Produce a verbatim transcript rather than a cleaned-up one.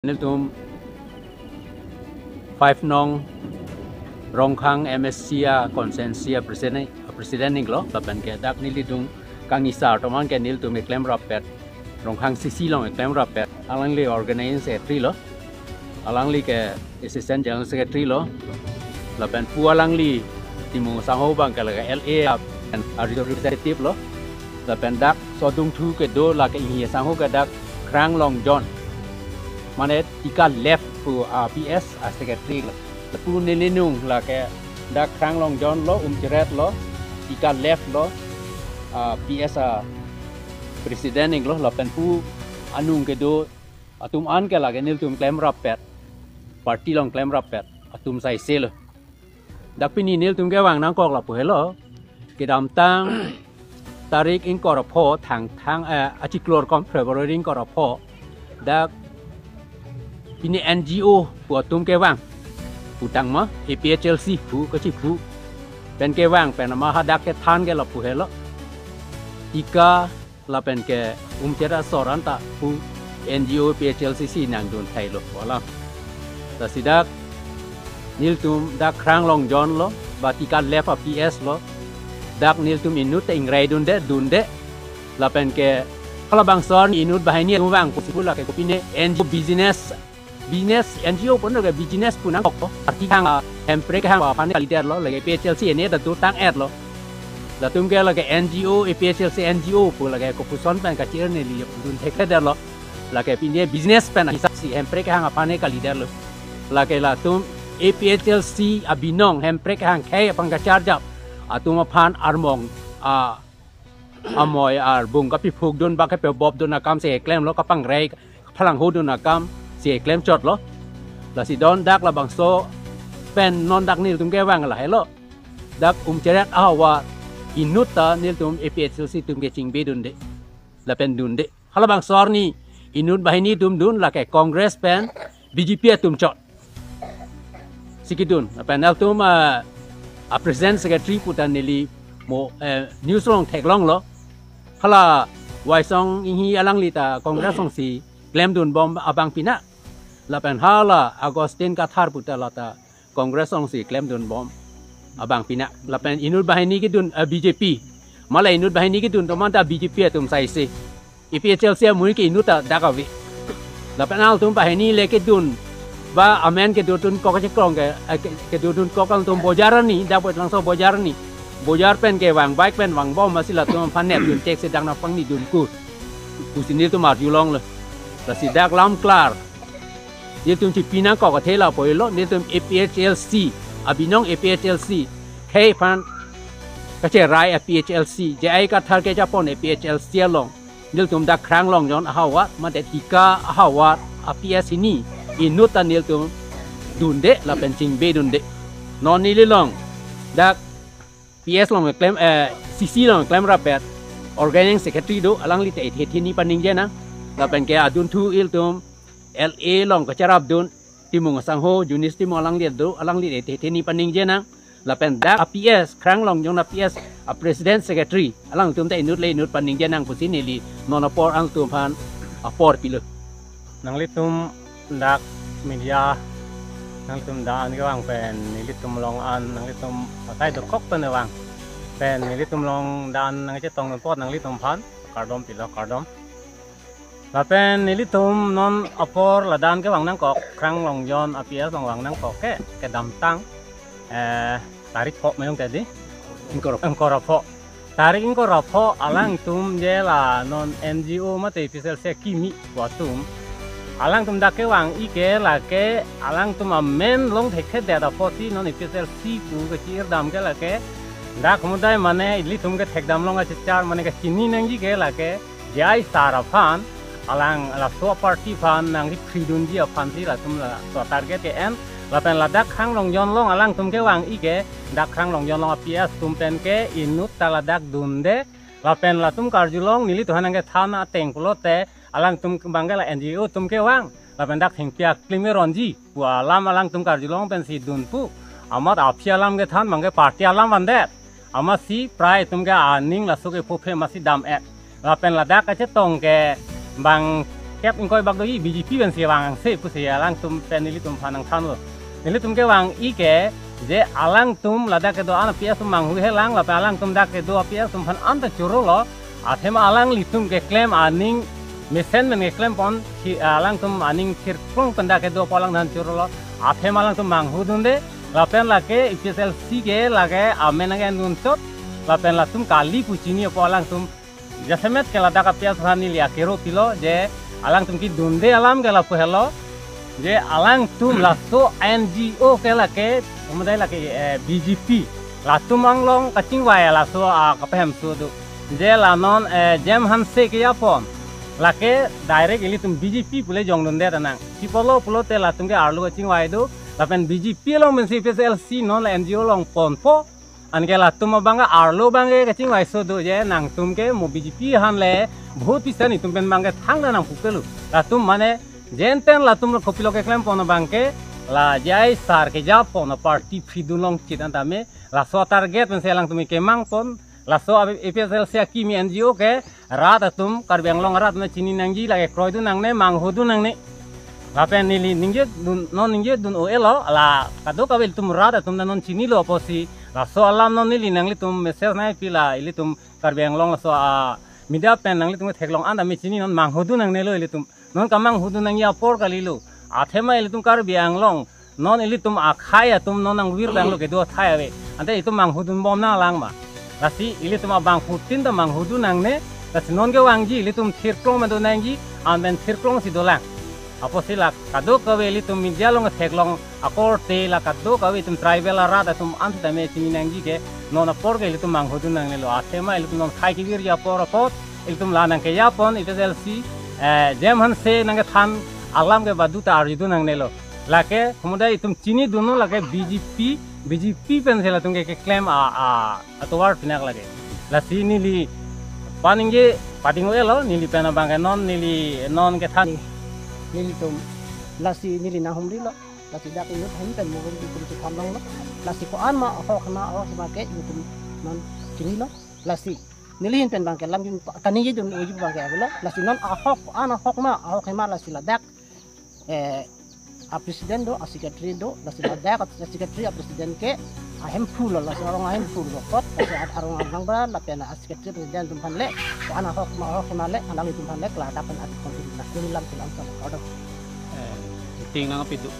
Nelitum five nong Rongkhang M S C a constituency a president, a president inglo, lapen ke dak nelitum kangisa atum an ke nelitum keklem rappet, Rongkhang C C along keklem rappet, alangli organizing secretary lo, alangli ke assistant general secretary lo, lapen pu alangli Timung Sangho abang ke lake L A a, a representative lo, lapen dak sodung thu kedo lake inghi asangho ke dak Kranglong John, mane Tika Left pu a P S a secretary lo. Pu neli nung lake dak Kranglong John lo, Umcheret lo, Tika Left lo, a P S a president inglo, lapen pu anung kedo atum an ke lake nelitum klem rappet, party along klem rappet atum saise lo. Dak pini nelitum kevang nangkok lapu helo, kedamtang tarik ingkoi ra pho, Thangthang, eh, achiklo kong February ingkoi ra pho, dak pini N G O pu atum kevang, putang ma A P H L C pu kachiphu pen kevang pen ama hadak kethan ke lapu helo, Tika lapen ke Umcheret asor anta pu N G O A P H L C si nangdun thailo pu alam. Lasi dak nelitum dak Kranglong John lo, ba Tika Left a P S lo, dak nelitum inut ta ingrai dunde, dunde, lapen ke halabangso arni inut banghini atum vang pusi pu lake kopine N G O business, business N G O pon ke business pu nangkok, party kehang, Hemprek kehang aphan kalidet lo, lake A P H L C ene ta dotang-et lo. Latum ke lake N G O, A P H L C N G O pu lake kopuson pen kachir neli dun thekthedet lo. Lake pini business pen hisap si Hemprek kehang aphan kalidet lo. Lake latum A P H L C abinong Hemprek kehang khei aphan kacharjap atum aphan armong a amoi arbung kapiphuk dun ba kapebop dun akam si keklem lo, kapangrai kaphalangho dun akam si keklem chot lo. Lasi don dak labangso pen non dak nelitum kevang lahelo. Dak Umcheret ahavar inut ta nelitum A P H L C atum kechingbe dunde, lapen dunde. Halabangso arni inut banghini atum dun lake Congress pen B J P atum chot si kedun. Lapen nangtum, ah, a president secretary pu ta neli mo, eh, news along theklong lo. Hala Waisong Inghi alangli ta Congress along si klemdun bom abang pina. Lapen hala Augustine Kathar pu ta lata Congress along si klemdun bom abang pina. Lapen inut banghini kedun, eh, B J P. Mala inut banghini kedun atum anta B J P atum saise. A P H L C amui ke inut ta dak ave. Lapen alangtum banghini le kedun, ba amen kedodun kok chekrong ke, eh, ke, kedodun kok alangtum bojar arni, dak Boitlangso bojar arni. Bojar pen kevang, bike pen vangbom, masi latum aphan nepdun thek si dak nangpangni dunkur pusi nelitum arjulong lo. Lasi dak lam klar. Nelitum chipi nangkok athe lapu helo, nelitum A P H L C abinong, A P H L C khei aphan kacherai A P H L C, J I Kathar kechapon A P H L C along nelitum dak Kranglong John ahavar, mate Tika ahavar a P S hini inut ta nelitum dunde lapen chingbe dunde. Non neli along dak P S along klem, eh, C C along klem rappet organizing secretary do, alangli ta ethe theni paningje nang. Lapen ke adunthu ilitum L A along kacharapdun Timung Sangho, Junis Timung, alangli do, alangli ethe theni paningje nang. Lapen dak a P S, Kranglong John a P S a president secretary, alangtum ta inut le inut paningje nang pusi neli non apor alangtum aphan apor pilo. Nanglitum dak media, nanglitum da-an kevang pen nelitum along an, nanglitum asai dokok pen kevang pen nelitum along da-an nangchetongdun apot nanglitum aphan kardom pilo, kardom. Lapen nelitum non apor ladak kevang nangkok, Kranglong John a P S along vang nangkok ke, kedamtang, eh, tarik pho mayong tadi? Ingkoi ra pho. Ingkoi ra pho. Tarik ingkoi ra pho alangtum je la non N G O mate A P H L C akimi pu atum, alangtum dak kevang-i ke lake alangtum amen long thekthedet apotsi non A P H L C pu kachir dam ke lake dak mudai mane ilitum kethekdam along kachechar mane kachini nangji ke lake J I sir aphan, alang laso party aphan nangkephridunji aphansi latum laso target ke-en. Lapen ladak Kranglong John along alangtum kevang-i ke, dak Kranglong John along a P S atum pen ke inut ta ladak dunde. Lapen latum karjulong nelitum aphan nangkethan ateng pulote alangtum abang ke la N G O atum kevang. Lapen dak thengpi aklim keronji pu alam alangtum karjulong pensi dun pu. Amat aphi alam kethan abang ke party alam vandet. Amatsi prai atum ke aning laso ke phophe amatsi dam-et. Lapen ladak kachetong ke bang kep ingkoi bak doji, B J P pensi vangse pusi alangtum pen nelitum aphan nangthanlo. Nelitum kevang-i ke, je alangtum ladak kedo an P S manghu helang, lapen alangtum dak kedo P S atum aphan anta chorolo. Athema alanglitum keklem aning mesen pen keklem pon, thi-, alangtum aning thirklong pen dak kedo apot alangtum chorolo. Athema alangtum manghudunde, lapen lake A P H L C ke lake amen nangkendun chot, lapen latum kali pu chini apot alangtum jasemet ke ladak P S aphan neli akero pilo, je alangtum kedunde alam ke lapu helo, je alangtum laso N G O ke lake, umdai lake, eh, B J P. Latum anglong kachingvai laso, ah, kapahemso do. Je la non, eh, Jem Hanse kejapon. Lake direct ilitum B J P pule jongdunde tanang. Chipolo pulote latum ke arlo kachingvai do. Lapen B J P along pensi A P H L C non la N G O along ponpo. Anke latum abang ke arlo abang ke kachingvaiso do, je nangtum ke mo B J P aphan le vote pisa netum pen abang ke thangta nangpukelo. Latum mane jenten latum kopilo keklem pon abang ke, la J I sir kejapon party phridun longchit an tame, laso target pensi alangtum kemang pon, laso A P H L C akimi N G O ke rat atum, Karbi Anglong arat atum chini nangji, lake kroidun nangne, manghudun nangne. Lapen neli ningjedun, non ningjedun o-elo, la kadokave ilitum rat atum ta non chinilo apotsi, laso alam non neli nanglitum message nangpi, la ilitum Karbi Anglong laso a media pen nanglitum theklong an tame chini, non manghudun nangnelo ilitum. Non kamanghudun nangji apor kalilo. Athema ilitum Karbi Anglong, non ilitum akhei atum non nangvirtanglo kedo athai ave. Ante itum manghudun bom nanglang ma. Lasi ilitum abangphutin ta manghudun nangne, lasi non kevangji ilitum thirklong ma do nangji, an pen thirklongsi dolang. Apotsi la kadokave ilitum media along theklong akorte, la kadokave itum tribal arat atum an tame chini nangji ke, non apor ke ilitum manghudun nangnelo. Athema ilitum non khei kevirji apor apot, ilitum la nangkejapon, A P H L C, eh, Jem Hanse nangkethan alam ke baduta arjudun nangnelo. Lake, kemudian itum chinidunlo lake B J P, B J P pensi latum ke keklem a, a, atovar pinak lake. Lasi neli paningje pading o-elo, neli pen abang ke non, neli non kethan. Neli, nelitum, lasi neli nanghumrilo, lasi dak inut hem pen mugun itum chethan longlo, lasi ko-an ma ahok ma, ahok ma ke itum non chinilo, lasi neli hin pen abang ke lam jun pa-, kaningjedun uju abang ke avelo, lasi non ahok, ko-an ahok ma, ahok hema lasi ladak, eh, a president do, a secretary do, lasi ladak a secretary, a president ke ahemphu lo, lasi arong ahemphu lo kot, lasi ad-, arong angbra lapen a secretary, president atum aphan le, ko-an ahok ma, ahok hema le, alanglitum aphan le klardak pen adi konti na, neli lam kelam sam kardom. Eh, ting nangpi do.